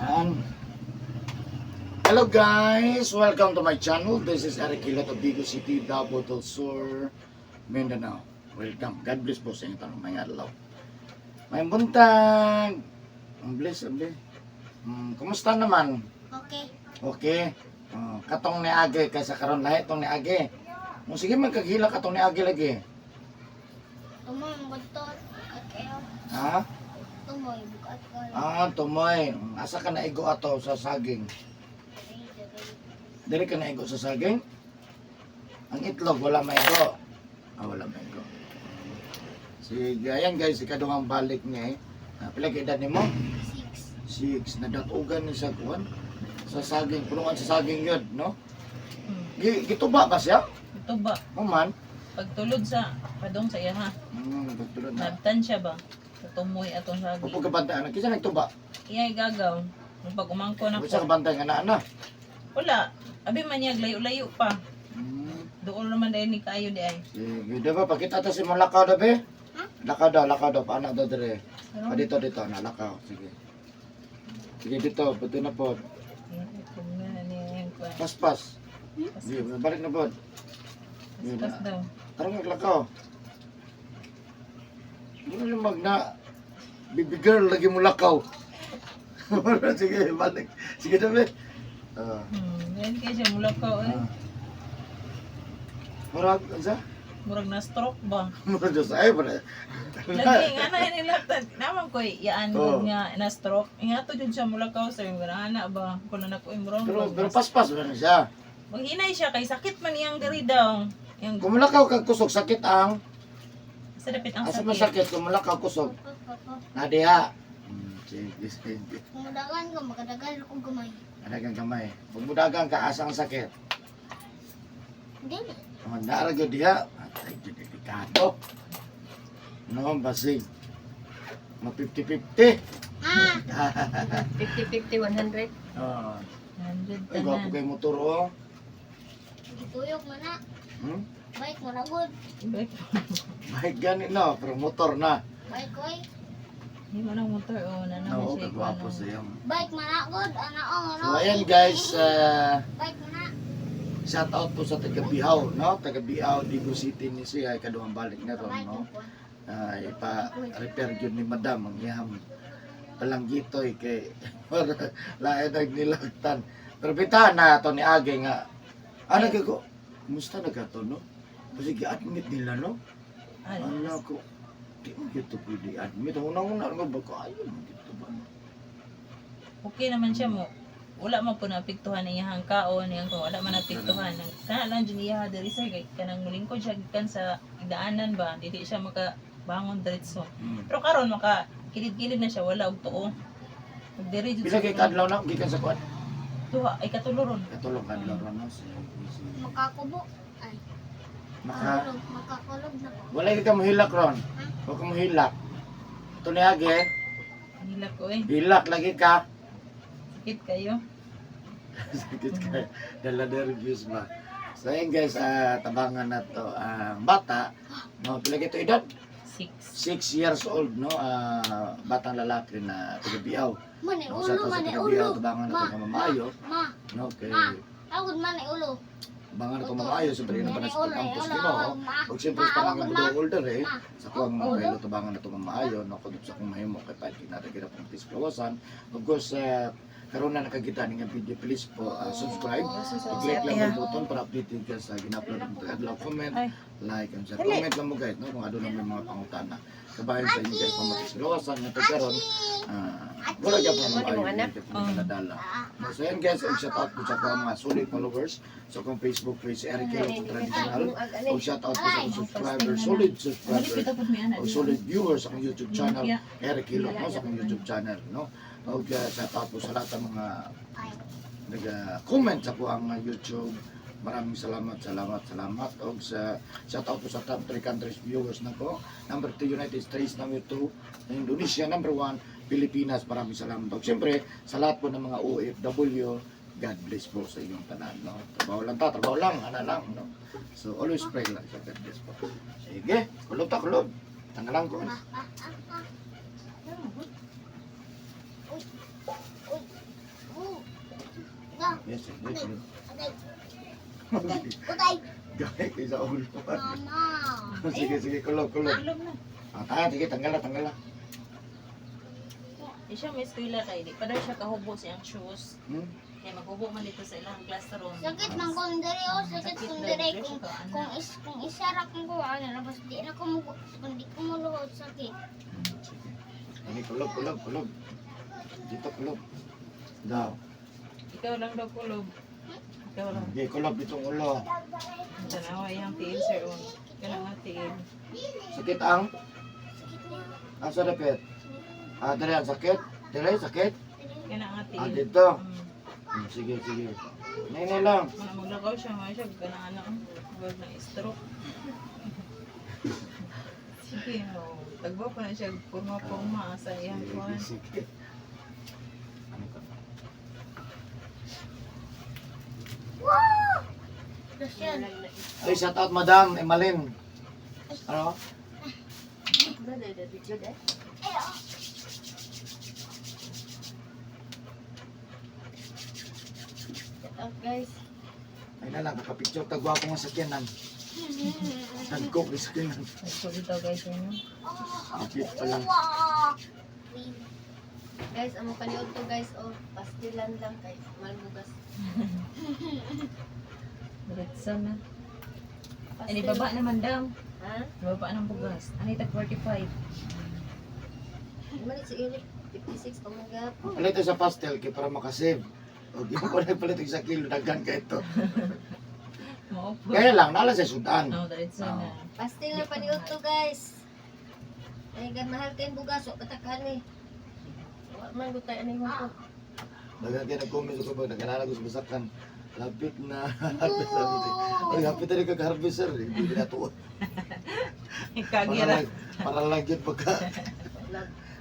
Yan. Hello guys! Welcome to my channel. This is Eric Hilot of Bigo City, Davao del Sur, Mindanao. Welcome. God bless po sa inyo tanong may adlaw. May buntag. Ang bless, ang bless. Kumusta naman? Okay. Okay. Oh, katong ni Age kaysa karon lahi tong ni Age. Mo sige magkaghila katong ni Age lagi. Tumoy mo to. At kayo. Ha? Tumoy. Bukat ko. Ah, tumoy. Asa ka naigo ato sa saging? Dili ka naigo sa saging? Ang itlog wala maigo. Ah, wala maigo. Sige, ayan guys, ikaduhang balik niya eh. Ah, pila ka edad nimo? 6. 6. Nadatugan ni sa kuan sa saging, pulungan sa saging yun, no? Gituba ba siya? Ito ba? Human? Pagtulod sa padong sa iya ha. Pagtulod na. Nabtan siya ba? Sa tumoy atong Upo sagi. ka bantay, anak. Kisa nagtuba. Iya gagaw. Nung pag umangko na Usa ka ko. bantay nga na, ana. Wala. Abi man niya layo-layo pa. Doon naman dahil ni kayo di ay. Sige, diba? Pakita ta si mo lakaw daw, be? Lakaw daw, lakaw daw. Paano daw dire? Karon. Ah, dito, dito. Na, lakaw. Sige. Sige, dito. Pati na po. Kung na niya yung kuwan. Paspas. Sige, balik na po. Paspas daw. Tara maglakaw. Ano yung magna? Baby girl, lagi mo lakaw. Sige, balik. Sige, dabi. Ah. Ngayon kaya siya mulakaw eh. Ah. Murag, ano? Murag na stroke ba? Murag Diyos. Ay, pare. Lagi nga na nilaktan. Naman ko iyaan Oo. nga na stroke. Nga to jud siya mulakaw sa yung ana ba? Kung na ko imrong. Pero paspas ba na siya? Maghinay siya kay sakit man iyang diri daw. Yang Kung mulakaw kag kusog, sakit ang sa dapit ang asa sakit. masakit kung mulakaw kusog. Nadiha. Sige, sige. Kumudagan ko. Makadagan ako gamay. Adagang kamay. Pag mudagang ka, asa ang sakit? Dili. Oh, naara gyud diha. Atay gyud delikado. No, basig. Ma 50-50. Ah! 50-50, 100. Oh. 100 Ay, gwapo tanan. kay motor oh. Gituyok man na. Bike mo na good. Bike. Bike gani no, pero motor na. Bike oy. Hindi mo nang motor oh na naman Oo, siya kagwapo ikuan, siya. Bike man na good. Ana oh ano. So ayan guys, Bike man na. shout out po sa taga Bihaw, no? Taga Bihaw, Digo City ni siya, ikaduhang balik na ron, no? Ipa-repair yun ni Madam ang iyang palanggitoy kay lain nag nilagtan. Pero bita na to ni Age nga ano kay ko kumusta na ka to, no? Kasi gi-admit nila, no? Ano? Ano ko di mo gito pwede admit. Una-una nga ba ko ayun mo gito ba, no? Okay naman siya mo. Wala man po naapektuhan ang iyang kaon, iyang ko wala man naapektuhan. Ang kana lang jud iya diri sa kay kanang mulingkod siya gikan sa daanan ba, dili siya maka bangon diretso. Pero karon maka kilid-kilid na siya wala og tuo. Ug diri jud Pila kay kadlaw na gikan sa kuan? Duha ay katulo ron. Katulong kadlaw ron, no? Makakubo. Ay. Maka Makakulog. Makakulog na ko. wala ka mohilak ron. Wa ka mohilak. Ito ni Age, Hilak ko eh. hilak lagi ka. Sakit kayo. Sakit ka. Dala nervous ba? So ayun guys, tabangan na to ang bata. No, pila kito edad? 6. 6 years old, no? Batang lalaki na taga Biaw. Mani No, sa ulo. to sa Mani taga ulo. Biaw, tabangan na Ma. to nga mamaayo, Ma. no? Kay Ma. Tawag man ni ulo. tabangan na to mamaayo, siyempre na pa na sa pag-ampos Ginoo. Ma. Ug siyempre sa Ma, pangang awag ma. budo older eh, Ma. sa kuwang mga Ulo. kailo tabangan na to mamaayo, no, kung sa akong mahimo kay pag na kita pong piskawasan. Of course, karon na nakakita ni nga video, please po subscribe. I-click lang ang button para updated ka sa gina-upload ng adlaw. Comment, Ay. like, and share. Comment lang mo guys, no? Kung ano may mga pangutana. Kabayan sa inyo guys, pamatiskawasan nga karon. Wala gyapon Ano maayo, imong anak? hindi po nadala. No, so yan guys, og shout out po sa akong mga solid followers sa akong Facebook page, Eric Hilot Traditional. Og shout out po sa akong subscriber, solid Balik subscriber, pita pud mi ana. og solid viewers sa akong YouTube channel, Eric Hilot, no, sa akong YouTube channel, no. Og shout out po sa lahat ng mga nag-comment sa ko ang YouTube. Maraming salamat, salamat, salamat. Og sa shout out po sa top 3 countries viewers nako. Number 2 United States, number 2 Indonesia, number 1 Pilipinas. Maraming salamat. Og siyempre sa lahat po ng mga OFW, God bless po sa inyong tanan, no. Trabaho lang ta, trabaho lang, ana lang, no. So always pray lang sa God bless po. Sige, kulob ta, kulob. Tanggalan ko. Ma. Ma. Ah, ah. Uy. Uy. Yes, yes, yes. Agay. Agay. Agay. Gaya kayo sa ulo. Mama. Sige, sige, kulog, kulog. Kulog na. Ah, tayo, sige, tanggal na, tanggal na. Di siya may eskwela kay di pa daw siya kahubo sa iyang shoes. Hmm? Kaya maghubo man dito sa ilang classroom. Sakit man kung diri oh, sakit Sakit kung daw, diri di kung siya kaana. kung isa ra kung kuha na labas di na ko mo kung di ko muluhod sakit. Sige. Ini kulog, kulog, kulog. Dito kulog. Daw. Ikaw lang daw kulob. Ikaw lang. Hindi, kulog dito ang ulo. Tanawa iyang tiil sir. Oh. Ikaw lang ang tiil. Sakit ang? Sakit niya. Asa dapat? Ah, dere ang sakit? Dere, sakit? Ikaw lang ang tiil. Ah, dito. Mm. Sige, sige. Nene lang. Mga maglakaw siya, mga siya, ganaan na. Huwag na stroke. Sige, oh. Tagbo pa na siya, purma-purma sa iyang Sige, kuwan. sige. Ano ka? Lotion. Ay, shout out, Madam Emalin. Ano? Ay, oh. Shout out guys. Ay na lang, kakapicture. Tagwa ko nga sakyanan. Tagko ko sakyanan. Nagsubi daw guys, ano? Kapit pa lang. Wow. Guys, amo paniod to guys oh, pastilan lang guys, malbugas. Diretso na. Ani baba naman dam. Ha? Baba ng bugas. Ani tag 45. Mali si Eric 56 pa man gapon. Palit sa pastel kay para makasave. O di mo ko na palit sa kilo, daghan ka ito. Mao po. Kaya lang, nala sa sudan. No, diretso na. Pastil na paniod to guys. Ay gan mahal kay bugas wa patakan ni. Wa man gud tay ani ko. Daghan kayo nag-comment sa kubag, nagkanala ko sa basakan. Lapit na. Harvest, harvest. Ay, hapit na rin kag-harvest, sir. Hindi na tuwa. Para Kagira. lang, para lang yun pagka,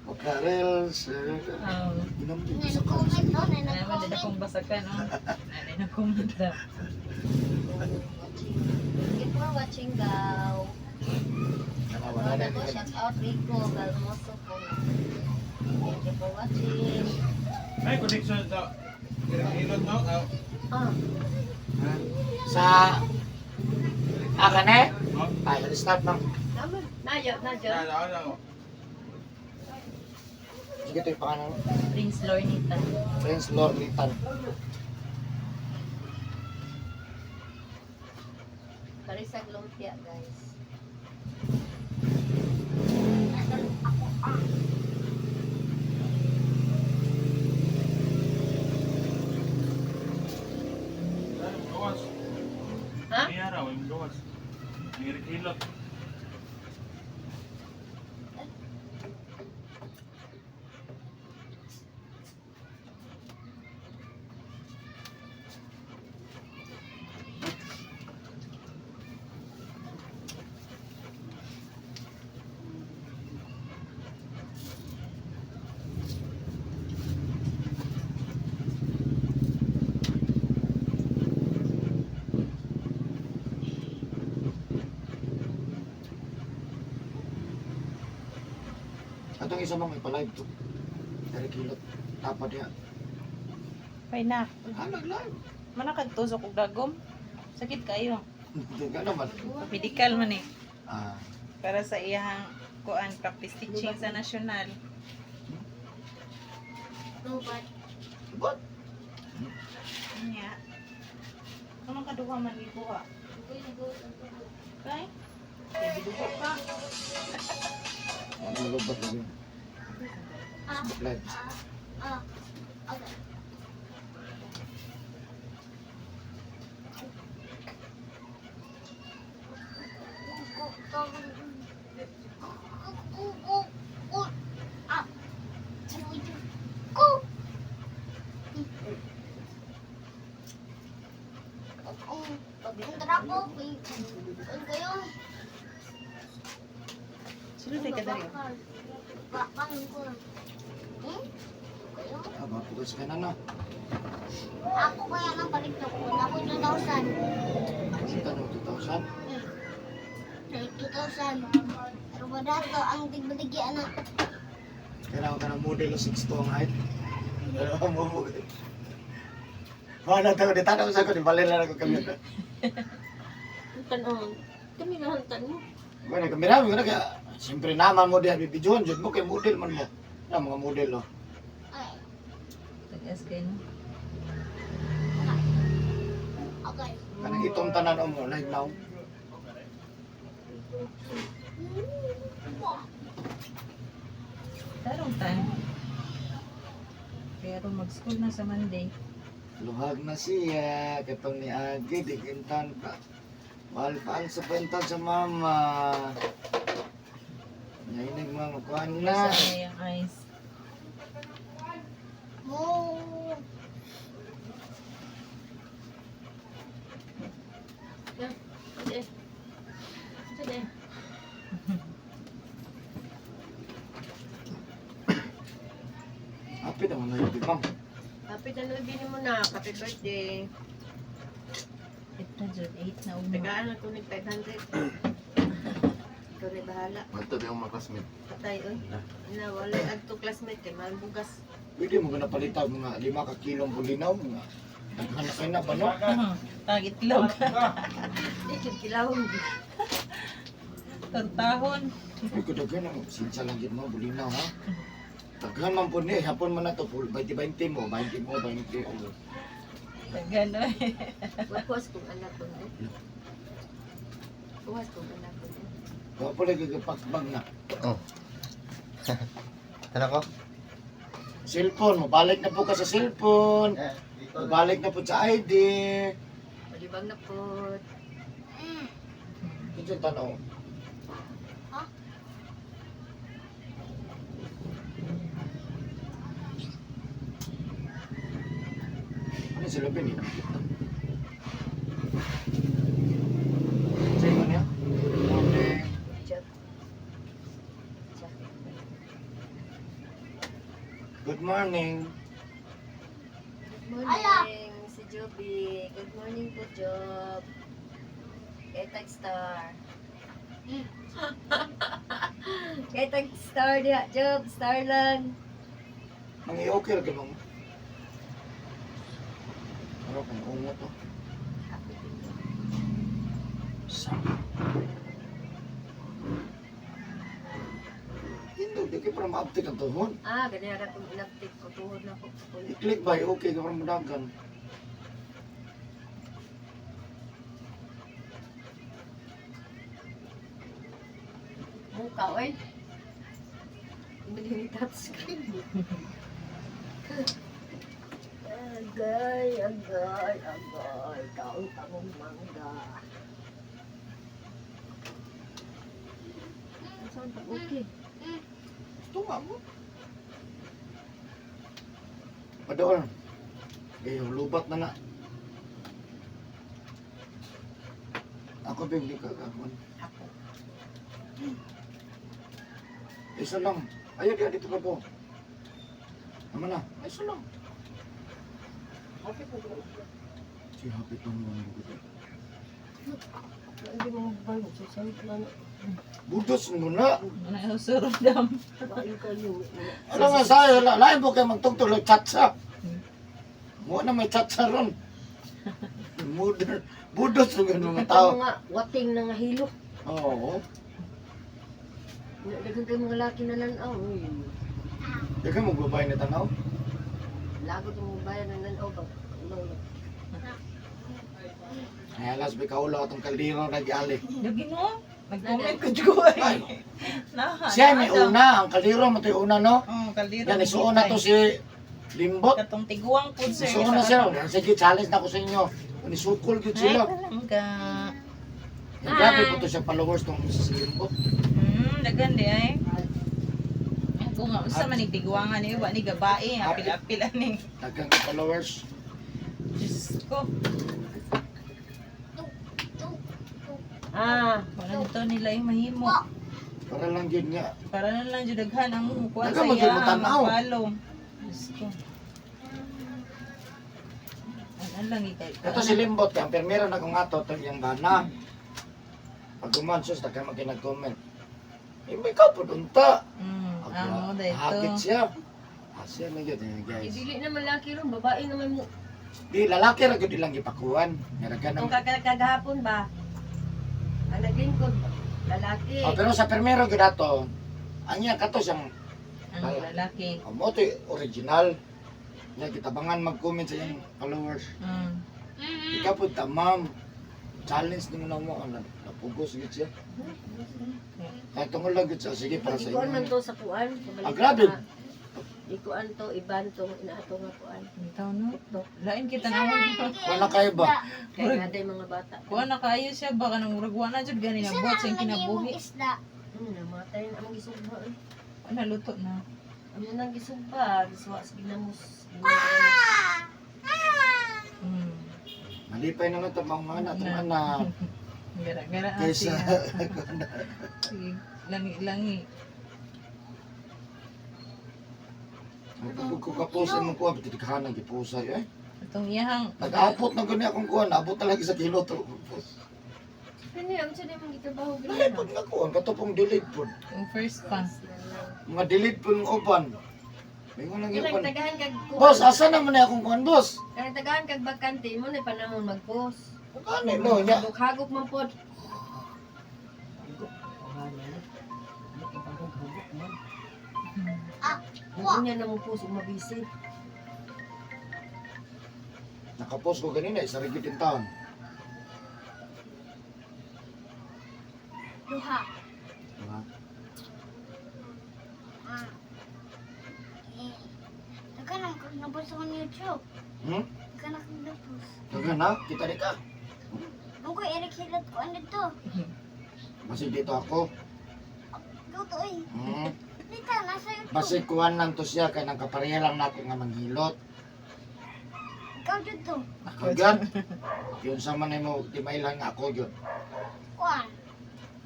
pagka rails. Oh. Ginam dito sa Nag-comment oh, Ano naman din nag-comment. akong basakan, oh. Ano na comment daw. Watching. Thank you for watching daw. Wala na Ano, shout out Rico Galmoso po. Thank you for watching. May connection sa Hilot, no? Ah, Ah, ha? Sa akan eh? Oh? Ay, start ma'am. naman. Nayo, nayo. Na, na, na. Sige, ito yung pangalan. Prince Lornita. Prince Lord Ritan. Karisag lumpia, guys. Ako ah. Gawas. Ha? May araw, yung gawas. Ang Hilot. Atong isa ma'am, ipa-live to. Eric Hilot. Tapa niya. Pay na. Ah, nag-live. Manakagtusok og dagom. Sakit kayo. Hindi ka naman. Medical man eh. Ah, Para sa iyang kuan practice teaching sa national. Lubat. what? Nya. Anong kaduha man gikuha? Kay? Kay gidugo pa. Ang lubat lagi. Ah, Live. ah, ah. Okay. Sino tay ka diri? Ah, mapukas ka na na. Ako kaya nang palit ko. Ako 2,000. Kita no, 2,000. 2,000. Pero badato ang tigbaligyan na. Kailangan ka ng model 6 to ang height. Pero mo mo. Wala ta ko ditanaw sa ko di balin lang ako kamera. Tanaw. Kami nahantan mo. Bueno, kamera mo na kaya siyempre naman mo diha bibidyoon jud mo kay model man mo. Na mga model oh. Ay. Tagas kayo no. Okay. Kanang itong tanan mo live now. Tarong time. Pero mag-school na sa Monday. Luhag na siya katong ni Agi di kintan pa. Mahal pa ang sa pentan sa mama. Nainig mama kuan na. Sa iyang eyes. Mo. Sige. Sige. Happy naman na yun, di ma'am. Happy na bini mo na. Happy birthday. 8 na Jud, 8 na ugma. Tagaan na tunig 500. Ikaw na bahala. Ito yung mga classmate. Patay, oy. Na, wala adto classmate kay mahal bugas. Pwede mo ka napalitan mga 5 ka kilong bulinaw, mga daghan na kayo na ba, no? Tag itlog. Di kid kilawon. Tortahon. Uy, kadaghan ang sinsa lang yun mo, bulinaw, ha? Daghan man po ni, hapon man na to, full 20-20 mo, 20 mo, 20 mo. Tagan oy. Wapuas kong anak ko. Eh. Puwas kong anak ko. Eh. Wa po lagi kapakbag na. Oh. Ano ko? Cellphone, mabalik na po ka sa cellphone. Eh, Mabalik na po sa ID. Malibang na po. Mm. Ito yung tanong. Ha? Ano sila ba? Hindi nakikita. Sa inyo niya? Morning. Jack. Jack. Good morning. Good morning, si Joby. Good morning po, Job. Kay Star. Mm. Kay tag star diha, Job. Star lang. Mangi-okay ra ka bang? Ano kang ungot to? Happy Sa. Hindi, di kayo para ma-update ang tuhon. Ah, ganyan ra kung inaptik ko. Tuhod na ko. I-click ba? Okay ka para mudagan. Buka, oy. Hindi touchscreen. Agay, agay, agay. Kaon tangong mangga. Saan pa? Okay. Gusto nga mo. Padoon. Eh, lubat na na. Ako ba hindi kagakon? Ako. Isa lang. Ayun, diya dito ka po. Tama na. Isa lang. Okay po. Si happy tong mga bugot. Hindi mo ba? Susunod na. Budos mo na. Ano surong dam. Kayo kayo. Ano nga sa'yo? Lain po kayo magtugtog ng tsatsa. Mo na may tsatsa ron. Modern. Budos mo ganun mga tao. Mga wating na nga hilo. Oo. Daghan kayo mga laki na lanaw. Uy, Di ka magbabay na tanaw. Lagot mo bayan ng lanaw ba? Ano? Ay, alas, may kaulaw atong kaldero nag-ali. Lagi no. Nag-comment ko jud Ay. ay. Naha. Siya may una, ang kaldero mo ito'y una, no? Oh, kaldero. Yan, isuuna to si Limbot. Katong tiguang pud sir. Isuuna siya. Sige, challenge na ko sa inyo. Nisukol yun Ay, sila. palangga. Yan, grabe po to siya followers tong si Limbot. Daghan di ay. Ako nga usa man ni tiguangan ni wa ni gabae, apil-apil ani. Daghang followers. Diyos ko. Two. Two. Two. Ah, Wala nito nila yung mahimo. Para lang yun nga. Para na lang jud daghan ang kuan Daghan sa man jud iya, mo tan-aw. follow. Diyos ko. Ano lang ikay. Ito si Limbot, kaya ang permera na kung ato, ito yung bana. Pag gumansos, daghang mag-comment. Eh, may ikaw po dun ta. Amo dito. Hakit siya. Ah, siya na yun, eh, eh, guys. dili naman laki ron, babae naman mo. Di lalaki ra gyud ilang gipakuan. Nga Itong kagahapon ba? Ang naglingkod, lalaki. Oh, pero sa permero gyud ato, ang iya kato siyang Ang lalaki. oh, mo to original. Nya gitabangan mag-comment sa iyang followers. Ikaw pud ta ma'am. Challenge nimo na mo ang napugos gyud siya. Kaya tungod lang gyud siya sige para sa Ikuan man inyo. to sa kuan. Ah, grabe. Ikuan to, iban to, inaato nga kuan. Bitaw no. Lain kita na. Wala kayo ba? Kaya nga day mga bata. Kuha na kayo siya baka nang murag wa na jud gani na buhat sa iyang kinabuhi. Isda. Namatay na among gisugba. Eh. Ana luto na. Amo nang gisugba, gisuwa sa ginamos. Malipay na lang ito mga anak, itong anak. Gara-gara Kaysa, Sige, langi langi. Ang ko kapos ang kuha, pati kahanang gipusay eh. Itong iyahang Nag-apot na gani akong kuha, naabot na lagi sa kilo to. Kani ang sa mong gitrabaho Lahi pod nga kuha, katopong delete pod. yung first pa. Mga delete pod ng uban. Mingon lang yung Kanang kuan. tagahan kag kuan. Boss, asa naman na akong kuan, boss? Kanang tagahan kag bakante mo na panahon mag-post. Ano no, nya. Hagok man pod. Unya na mo post umabisi. Nakapost ko ganina, isa rin in town. Duha. Diba? Ah. Eh. Nagkanang kag nabos ako ni YouTube. Hmm? Nagkanang kag nabos. Dagan na, kita di ka. Nung ko Eric Hilot ko ano to. Masig dito ako. Go to eh. Hmm? Dito, nasa YouTube. Basig kuan lang to siya, kay nang kapareha lang nako nga manghilot. Ikaw dito. Ako gyud. Yun sa man mo timailan nga ako gyud. Kuan.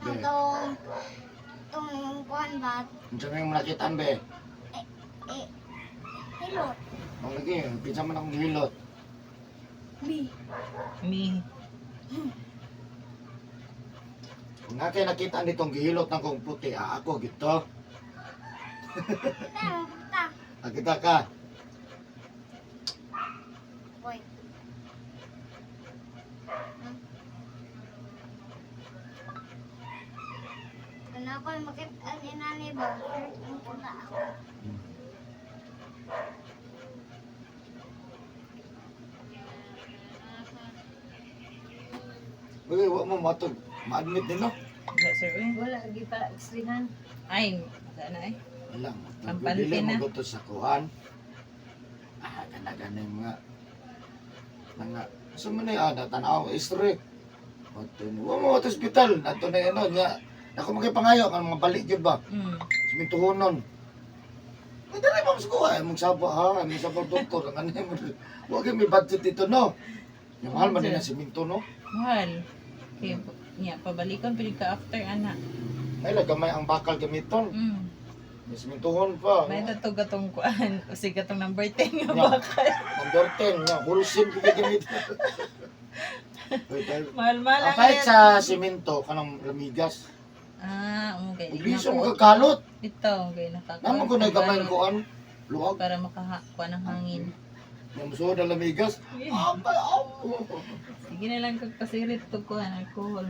Be. Ang tong tong kuan ba? Unsa may mo nakitaan be? Eh, hilot. Ang lagi, kinsa man akong gihilot. B. Mi. Kung nga kay nakita nitong gihilot ng kong puti, ah, ako gito. Kita, kita. Nakita ka. Boy. Kung ako makita ni nanay ba, ang pula ako. Uy, wa mo matog. Ma-admit din no? Wala sir uy. Wala gi pa x-rayhan. Ay, wala na eh. Wala. Kampante Dili na. mo to sa kuan. Ah, kanagan na yung mga mga so man na ah, tanaw history. Ato ni wa mo ato ospital ato na ano nya. Ako magipangayo ang mga balik gyud ba. Simintuhonon. Ay, dali mo sa kuha. Ay, magsaba ha. Ay, magsaba doktor. Ang ano mo. Huwag yung may budget dito, no? Yung mahal man din ang siminto, no? Mahal. Okay, niya pabalikan pili ka after ana. May gamay ang bakal gamiton. May simintuhon pa. May tatog atong kuan, usig atong number 10 nga Yeah. bakal. Number 10, nga, wholesale ko gamiton. Wait, Mahal-mahal ang ang kahit yan. sa siminto, kanang lamigas. Ah, okay. Ugliso mo kakalot. Ito, okay, nakakuan. Naman ko na gamay kuan. Luag. Para makakuha ng hangin. Yung musuod ang lamigas. Amay, amo. Sige na lang kag pasirit to kuan alcohol.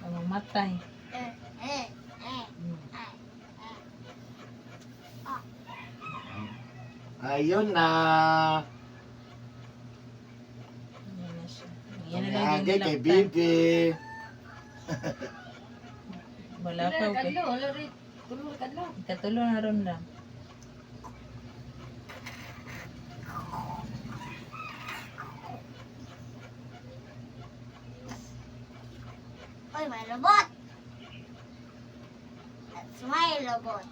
Ang mamatay. Eh, eh, eh. Ayun na. Yan na siya. Yan na lang yung Tumihagi kay nilaktan. Bibi. Wala pa, okay. Kadlaw, wala rin. Tulo ka kadlaw. Ikatulo na ron lang. Oy, may robot! That's my robot.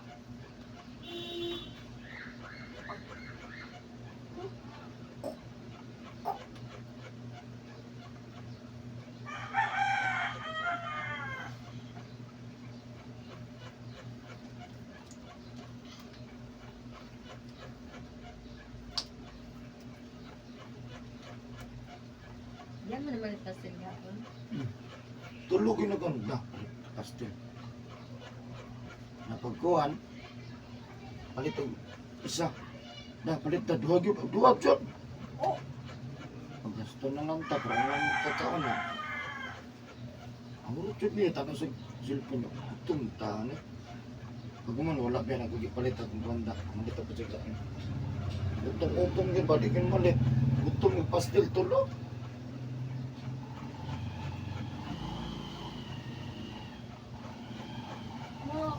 Yan man naman pastel gapon. Tulog yun ako. Na, pastil. Napagkuhan. Palit og isa. Na, palit na duha gyud. Duha gyud. Oh, Paggasto na lang ta, pero lang totoo na. Ang urot niya, tanong sa cellphone, gutom ta, ano? Pag man, wala ba ako gipalit akong banda. Ang dito pa siya. Gutom-gutom yun, balikin malit. Gutom yung pastil tulo. Mo.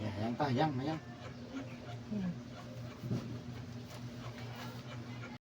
Ya, yang pa, yang, yang.